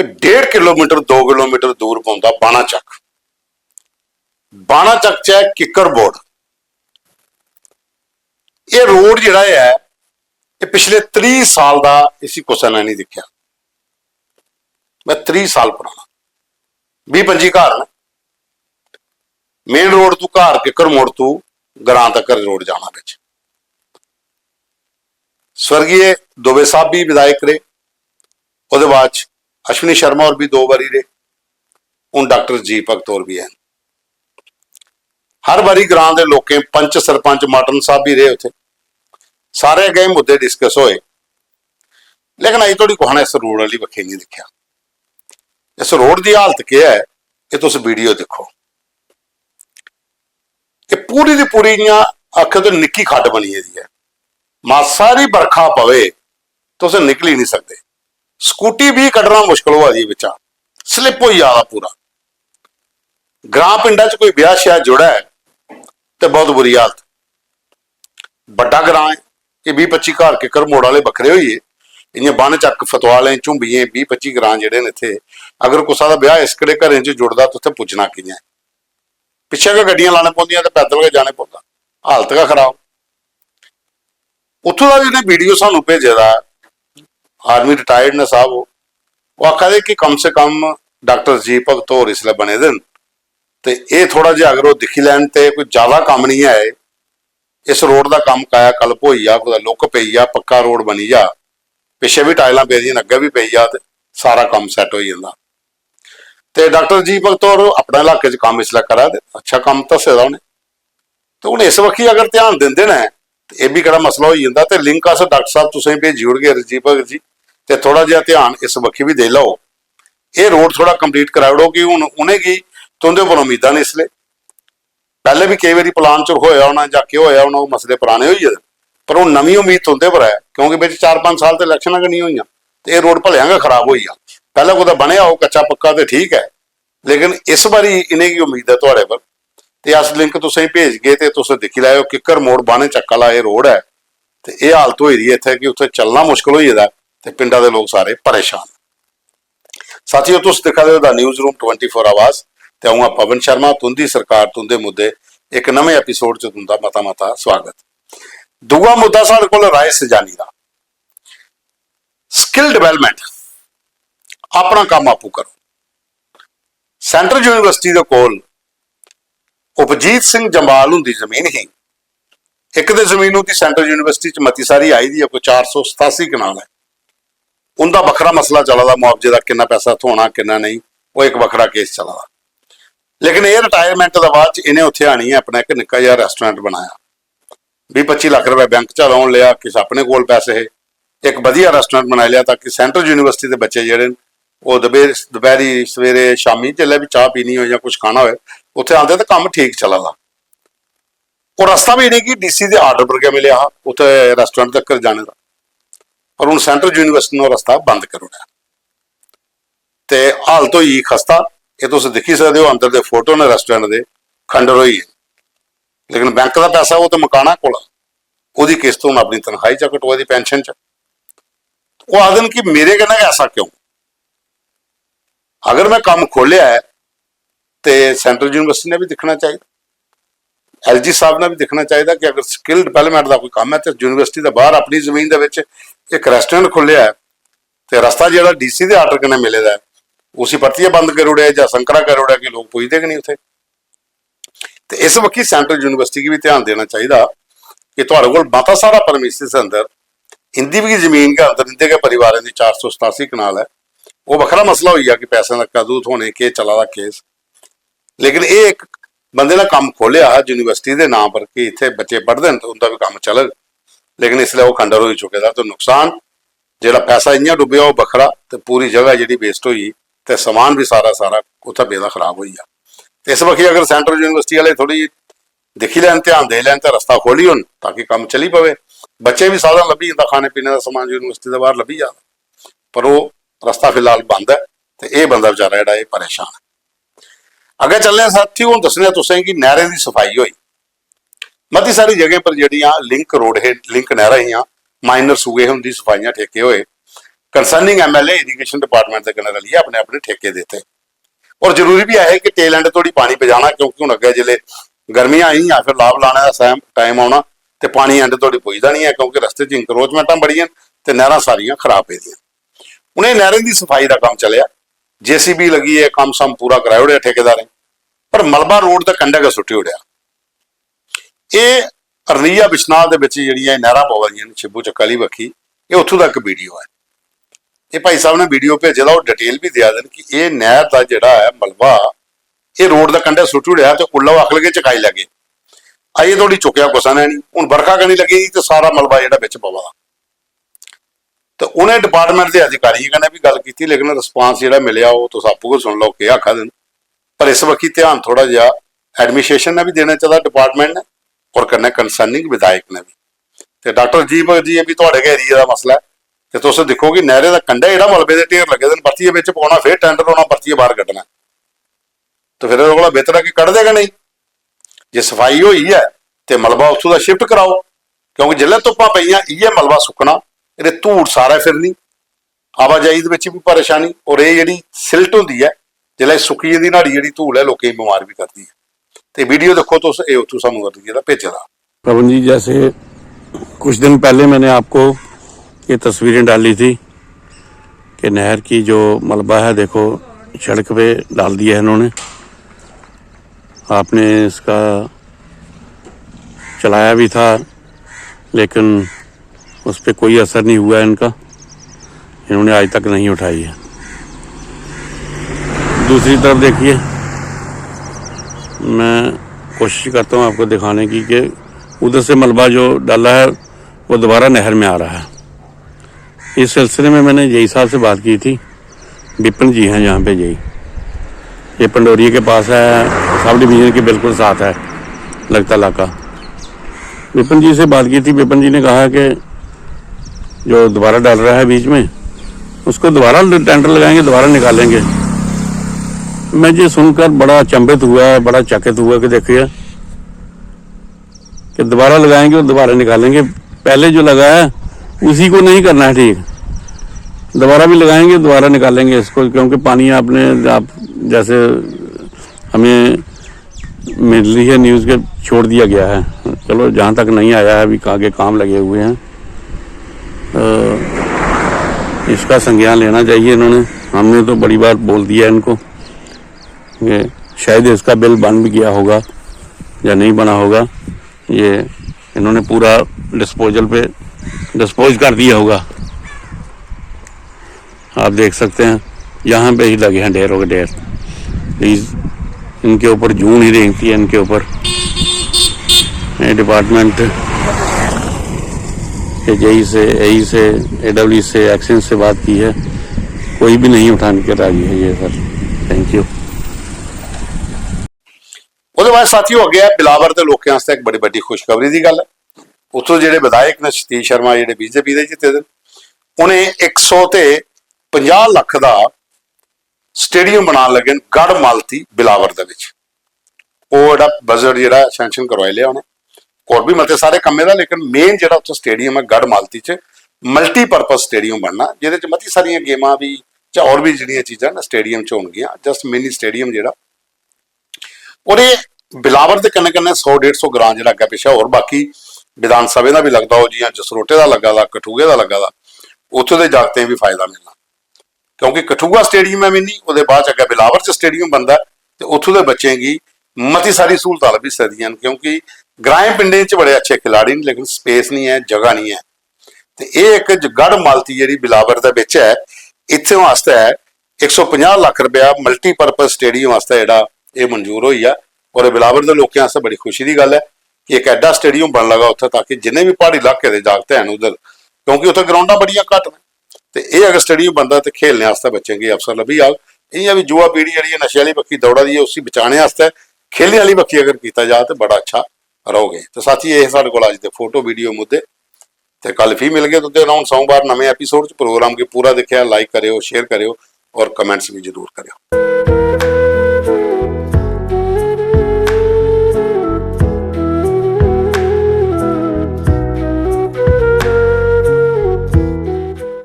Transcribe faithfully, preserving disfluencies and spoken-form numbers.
डेढ़ किलोमीटर, दो किलोमीटर दूर पौंदा बाणाचक। बाणाचक च ऐ किक्कर बोर्ड। एह् रोड जेह्ड़ा ऐ, एह् पिछले त्रीह् साल दा, इसी कुसै ने नहीं दिक्खेआ। मैं त्रीह् साल पुराना, बीह् पंजी घर न, मेन रोड तू घर, किक्कर मोड़ तू ग्रां तक रोड जाना बिच। स्वर्गीय दुबे साहब भी विधायक रेह्, ओह्दे बाद च अश्विनी शर्मा होर भी दो बारी रेह्, हून डॉक्टर जी भगत होर भी हैन। हर बारी ग्रां दे लोकें, पंच सरपंच, माटन साहब भी रेह् उत्थे, सारे अग्गें मुद्दे डिस्कस होए, लेकिन अजें धोड़ी कुसै ने इस रोड आह्ली बक्खी नहीं दिक्खेआ। इस रोड दी हालत केह् ऐ, एह् तुस वीडियो दिक्खो। एह् पूरी दी पूरी इ'यां आखो ते निक्की खड्ड बनी गेदी ऐ। मासा हारी बरखा पवे, तुस निकली निं सकदे। स्कूटी बी कड्ढना मुश्कल होआ दी ऐ बिच्चा, स्लिप होई जा दा पूरा। ग्रां पिंडा च कोई ब्याह् श्याह् जुड़ै ते बहुत बुरी हालत। बड्डा ग्रां ऐ, एह् बीह् पच्ची घर किक्कर मोड़ आह्ले बक्खरे होई गे। इ'यां बन चक्क, फतवालें, झुंबियें, बीह् पच्ची ग्रां जेह्ड़े न इत्थै, अगर कुसै दा ब्याह् इस कड़े घरें च जुड़दा ते उत्थै पुज्जना कि'यां ऐ? पिच्छें गै गड्डियां लाने पौंदियां ते पैदल गै जाने पौंदा, हालत गै खराब। उत्थूं दा जि'नें वीडियो सानू भेजे दा, आर्मी रिटायर्ड ने साहब, ओह्, ओह् आखा दे कि कम से कम डॉक्टर जी भगत होर इसलै बने दे न, ते एह् थोह्ड़ा जेहा अगर ओह् दिक्खी लैन ते कोई ज्यादा कम्म निं ऐ एह्। इस रोड दा कम्म काया कल्प होई जा, कुतै लुक पेई जा, पक्का रोड बनी जा, पिच्छें बी टाइलां पेदियां न, अग्गें बी पेई जा ते सारा कम्म सैट्ट होई जंदा। ते डॉक्टर जी भगत होर अपने इलाके च कम्म इसलै करा दे, अच्छा कम्म दस्से दा उ'नें। ते हून इस बक्खी अगर ध्यान दिंदे न ते एह् बी केह्ड़ा मसला होई जंदा। ते लिंक अस डॉक्टर साहब तुसेंगी भेजी ओड़गे, राजीव भगत जी, ते थोह्ड़ा जेहा ध्यान इस बक्खी बी देई लैओ। एह् रोड थोह्ड़ा कंप्लीट कराई ओड़ो कि हून उ'नेंगी तुं'दे उप्पर उम्मीदां न इसलै। पैह्ले बी केई बारी प्लान च होया होना जां केह् होया होना, ओह् मसले पराने होई गेदे, पर हून नमीं उम्मीद तुं'दे पर ऐ, क्योंकि बिच चार पंज साल ते इलैक्शनां गै निं होइयां, ते एह् रोड भलेआं गै खराब होई गेआ। पैह्ले कुतै बनेआ होग कच्चा पक्का ते ठीक ऐ, लेकिन इस बारी इ'नेंगी उम्मीद ऐ थुआढ़े पर। ते अस लिंक तुसेंगी भेजगे ते तुस दिक्खी लैएओ, किक्कर मोड़ बाणे चक्क आह्ला एह् रोड ऐ, ते एह् हालत होई दी ऐ इत्थै कि उत्थै चलना मुश्कल होई गेदा ऐ ते पिंडा दे लोक सारे परेशान। साथियो, तुस दिक्खा दे ओ the news room twenty four आवाज, ते अ'ऊं आं पवन शर्मा। तुं'दी सरकार, तुं'दे मुद्दे, इक नमें एपिसोड च तुं'दा मता मता स्वागत। दूआ मुद्दा साढ़े कोल राय सजानी दा, स्किल डेवलपमेंट, अपना कम्म आपूं करो। सेंट्रल यूनिवर्सिटी दे कोल उपजीत सिंह जम्वाल हुंदी जमीन ही। इक ते जमीन उं'दी सेंट्रल यूनिवर्सिटी च मती सारी आई दी ऐ, कोई चार सौ सतासी कनाल ऐ। उं'दा बक्खरा मसला चला दा, मुआवजे दा किन्ना पैसा थ्होना, किन्ना नेईं, ओह् इक बक्खरा केस चला दा। लेकिन एह् रिटायरमेंट दे बाद च इ'नें उत्थै आनियै अपना इक निक्का जेहा रेस्टोरेंट बनाया। बीह् पच्ची लक्ख रपेआ बैंक चा लोन लेआ, किश अपने कोल पैसे हे, इक बधिया रेस्टोरेंट बनाई लेआ, ताकि सेंट्रल यूनिवर्सिटी दे बच्चे जेह्ड़े न, ओह् दपैह्-, दपैह्री, सवेरे, शामीं, जिसलै बी चाह् पीनी होए जां कुछ खाना होए, उत्थै आंदे ते कम्म ठीक चला दा। ओह् रस्ता बी इ'नेंगी डीसी दे आर्डर पर गै मिलेआ हा उत्थै रेस्टोरेंट तक्कर जाने दा, पर हून सेंट्रल यूनिवर्सिटी ने ओह् रस्ता बंद करी ओड़ेआ। ते हालत होई गेई खस्ता। एह् तुस दिक्खी सकदे ओ, अंदर दे फोटो न रेस्टोरेंट दे, खंडर होई गे। लेकिन बैंक दा पैसा, ओह् ते मकाना कोला, ओह्दी किस्त हून अपनी तनखाही चा कटोआ दी, पेंशन च। ओह् आखदे न कि मेरे कन्नै गै ऐसा क्यों? अगर में कम्म खोह्लेआ ऐ ते सेंट्रल यूनिवर्सिटी ने बी दिक्खना चाहिदा, एलजी साहब ने बी दिक्खना चाहिदा कि अगर स्किल डेवलपमेंट दा कोई कम्म ऐ ते यूनिवर्सिटी दे बाहर अपनी जमीन दे बिच इक रेस्टोरेंट खोह्लेआ ऐ, ते रस्ता जेह्ड़ा डीसी दे आर्डर कन्नै मिले दा ऐ, उसी परतियै बंद करी ओड़ेआ जां संकरा करी ओड़ेआ कि लोक पुजदे गै निं उत्थै। ते इस बक्खी सेंट्रल यूनिवर्सिटी गी बी ध्यान देना चाहिदा कि थुआढ़े कोल मता सारा premises अंदर, इं'दी बी जमीन गै अंदर, इं'दे गै परिवारें दी चार सौ सतासी कनाल ऐ। ओह् बक्खरा मसला होई गेआ कि पैसें दा कदूं थ्होने, केह् चला दा केस। लेकिन एह् इक बंदे ने कम्म खोह्लेआ हा यूनिवर्सिटी दे नांऽ पर कि इत्थै बच्चे पढ़दे न ते उं'दा बी कम्म चलग, लेकिन इसलै ओह् खंडर होई चुके दा। ते नुकसान, जेह्ड़ा पैसा इ'यां डुब्बेआ ओह् बक्खरा, ते पूरी जगह जेह्ड़ी वेस्ट होई, ते समान बी सारा, सारा उत्थै पेदा खराब होई गेआ। ते इस बक्खी अगर सेंट्रल यूनिवर्सिटी आह्ले थोह्ड़ी दिक्खी लैन, ध्यान देई लैन ते रस्ता खोह्ल्ली ओड़न ताकि कम्म चली पवै। बच्चें गी बी साधन लब्भी जंदा, खाने पीने दा समान यूनिवर्सिटी दे बाह्र लब्भी जा, पर ओह् रस्ता फिलहाल बंद ऐ। ते एह् बंदा बेचारा जेह्ड़ा एह् परेशान ऐ। अग्गें चलने आं साथी, हून दस्सने आं तुसें कि नैह्रें दी सफाई होई। मती सारी जगहें पर जेह्ड़ियां लिंक रोड हे, लिंक नैह्रां हियां, माइनर सूए हे, उं'दी सफाइयां ठेके होए। कंसर्निंग एमएलए इरीगेशन डिपार्टमेंट दे कन्नै रलियै अपने अपने ठेके दित्ते। और जरूरी बी ऐ कि टेल एंड धोड़ी पानी पजाना, क्योंकि हून अग्गें जिसलै गर्मियां आइयां, फिर लाभ लाने दा सैम टाइम औना, ते पानी एंड धोड़ी पुजदा नहीं ऐ, क्योंकि रस्ते च इंक्रोचमेंटां बड़ियां न ते नैहरां सारियां खराब पेदियां। उ'नें नैहरें दी सफाई दा कम्म चलेआ, जेसीबी लगी, एह् कम्म सम पूरा कराई ओड़ेआ ठेकेदारें, पर मलबा रोड दे कंढै गै सुट्टी ओड़ेआ। एह् अरनिया बिश्नाह दे बिच जेह्ड़ियां एह् नैहरां पवा दियां न, छिब्बू चक्का आह्ली बक्खी, एह् उत्थूं दा इक वीडियो ऐ। एह् भाई साहब ने वीडियो भेजे दा, ओह् डिटेल बी देआ दे न कि एह् नैहर दा जेह्ड़ा ऐ मलबा, एह् रोड दे कंढै सुट्टी ओड़ेआ ते उल्लै ओह् आखन लगे चकाई लैगे। अजें धोड़ी चुक्केआ कुसै ने नहीं। हून बरखा कनी लग्गी दी ते सारा मलबा जेह्ड़ा बिच पवा दा। ते उ'नें डिपार्टमेंट दे अधिकारियें कन्नै बी गल्ल कीती, लेकिन रिस्पांस जेह्ड़ा मिलेआ, ओह् तुस आपूं गै सुन लैओ केह् आखा दे न। पर इस बक्खी ध्यान थोह्ड़ा जेहा एडमिनिस्ट्रेशन ने बी देना चाहिदा, डिपार्टमेंट ने, और कन्नै कंसर्निंग विधायक ने बी। ते डाक्टर राजीव जी, एह् बी थुआढ़े गै एरिया दा मसला ऐ। ते तुस दिक्खो कि नैहरे दा कंढा जेह्ड़ा मलबे दे ढेर लग्गे दे न, परतियै बिच पौना, फिर टेंडर होना, परतियै बाहर कड्ढना। ते फिर ओह्दे कोला बेहतर ऐ कि कढदे गै नेईं। जे सफाई होई ऐ ते मलबा उत्थूं दा शिफ्ट कराओ, क्योंकि जिसलै धुप्पां पेइयां, इ'यै मलबा सुक्कना, एह्दे धूड़ सारै फिरनी, आवाजाही दे बिच बी परेशानी, और एह् जेह्ड़ी सिल्ट होंदी ऐ, जिसलै सुक्की जंदी, न्हाड़ी जेह्ड़ी धूड़ ऐ, लोकें गी बमार बी करदी ऐ। ते वीडियो दिक्खो तुस, एह् उत्थूं सानूं अर्जी दा भेजे दा। पवन जी, जैसे कुछ दिन पहले मैंने आपको ये तस्वीरें डाली थी कि नहर की जो मलबा है, देखो, सड़क पे डाल दिया है इन्होंने। आपने इसका चलाया भी था, लेकिन उस पे कोई असर नहीं हुआ इनका, इन्होंने आज तक नहीं उठाई है। दूसरी तरफ देखिए, मैं कोशिश करता हूँ आपको दिखाने की कि उधर से मलबा जो डाला है, वो दोबारा नहर में आ रहा है। इस सिलसिले में मैंने जेई साहब से बात की थी, विपिन जी हैं यहाँ पे जेई, ये पंडोरिया के पास है, सब डिवीजन के बिल्कुल साथ है, लगता इलाका। विपिन जी से बात की थी, विपिन जी ने कहा कि जो दोबारा डाल रहा है बीच में, उसको दोबारा टेंडर लगाएंगे, दोबारा निकालेंगे। मैं ये सुनकर बड़ा अचंभित हुआ, बड़ा चकित हुआ कि देखिए कि दोबारा लगाएंगे और दोबारा निकालेंगे। पहले जो लगा है, उसी को नहीं करना है ठीक, दोबारा भी लगाएंगे, दोबारा निकालेंगे इसको, क्योंकि पानी आपने, आप जैसे हमें मिल रही है न्यूज़ के, छोड़ दिया गया है। चलो, जहाँ तक नहीं आया है, अभी आगे काम लगे हुए हैं। अ, इसका संज्ञान लेना चाहिए इन्होंने। हमने तो बड़ी बार बोल दिया इनको कि शायद इसका बिल बन भी गया होगा या नहीं बना होगा, ये इन्होंने पूरा डिस्पोजल पे डिस्पोज कर दिया होगा। आप देख सकते हैं, यहाँ पे ही लगे हैं ढेरों के ढेर। प्लीज, इनके ऊपर जून ही रेंगती है, इनके ऊपर। ये डिपार्टमेंट के जेई से, एई से, एडब्ल्यू से, एक्सचेंज से बात की है, कोई भी नहीं उठाने के राजी है ये सर। Thank U. ओह्दे बाद साथियों, अग्गें ऐ बिलावर दे लोकें आस्तै इक बड़ी बड्डी खुशखबरी दी गल्ल ऐ। उत्थों जेह्ड़े विधायक न सतीश शर्मा, जेह्ड़े बीजेपी दे जित्ते दे न, उ'नें इक सौ ते पंजाह् लक्ख दा स्टेडियम बनान लगे न गढ़ मालती बिलावर दे बिच। ओह् जेह्ड़ा बजट जेह्ड़ा सैंक्शन करवाई लेआ उ'नें। होर बी मते सारे कम्में दा, लेकिन मेन जेह्ड़ा उत्थै स्टेडियम ऐ गढ़ मालती च, मल्टीपर्पज स्टेडियम बनना, जेह्दे च मती सारियां गेमां बी जां होर बी जेह्ड़ियां चीजां न स्टेडियम च होनगियां, जस्ट मिनी स्टेडियम जेह्ड़ा। और एह् बिलावर दे कन्नै कन्नै सौ डेढ़ सौ ग्रां जेह्ड़ा अग्गै पिच्छै होर बाकी विधान सभा दा बी लगदा हो, जि'यां जसरोटे दा लग्गा दा, कठुए दा लग्गा दा, उत्थूं दे जागतें गी बी फायदा मिलना। क्योंकि कठुआ स्टेडियम ऐ मिनी, ओह्दे बाद च अग्गै बिलावर च स्टेडियम बनदा ऐ ते उत्थूं दे बच्चें गी मती सारी स्हूलतां लब्भी सकदियां न, क्योंकि ग्राएं पिंडें च बड़े अच्छे खिलाड़ी न, लेकिन स्पेस निं ऐ, जगह निं ऐ। ते एह् इक ज-, गढ़ मालती जेह्ड़ी बिलावर दे बिच ऐ, इत्थें आस्तै इक सौ पंजाह् लक्ख रपेआ मल्टीपर्पज स्टेडियम आस्तै जेह्ड़ा एह् मंजूर होई ऐ, और बिलावर दे लोकें आस्तै बड़ी खुशी दी गल्ल ऐ कि इक एड्डा स्टेडियम बनन लगा उत्थै, ताकि जिन्ने बी प्हाड़ी इलाके दे जागत हैन उद्धर, क्योंकि उत्थै ग्राउंडां बड़ियां घट्ट न, ते एह् अगर स्टेडियम बनदा ते खेलने आस्तै बच्चें गी अवसर लब्भी जाग। इ'यां बी युवा पीढ़ी जेह्ड़ी ऐ नशे आह्ली बक्खी दौड़ा दी ऐ, उसी बचाने आस्तै खेलने आह्ली बक्खी अगर कीता जा ते बड़ा अच्छा रौह्ग। ते साथी, एह् साढ़े कोल अज्ज दे फोटो, वीडियो, मुद्दे। ते कल फ्ही मिलगे तुं'दे कन्नै हून सोमवार नमें एपिसोड च। प्रोग्राम गी पूरा दिक्खेआ, लाइक करेओ, शेयर करेओ और कमेंट्स बी जरूर करेओ।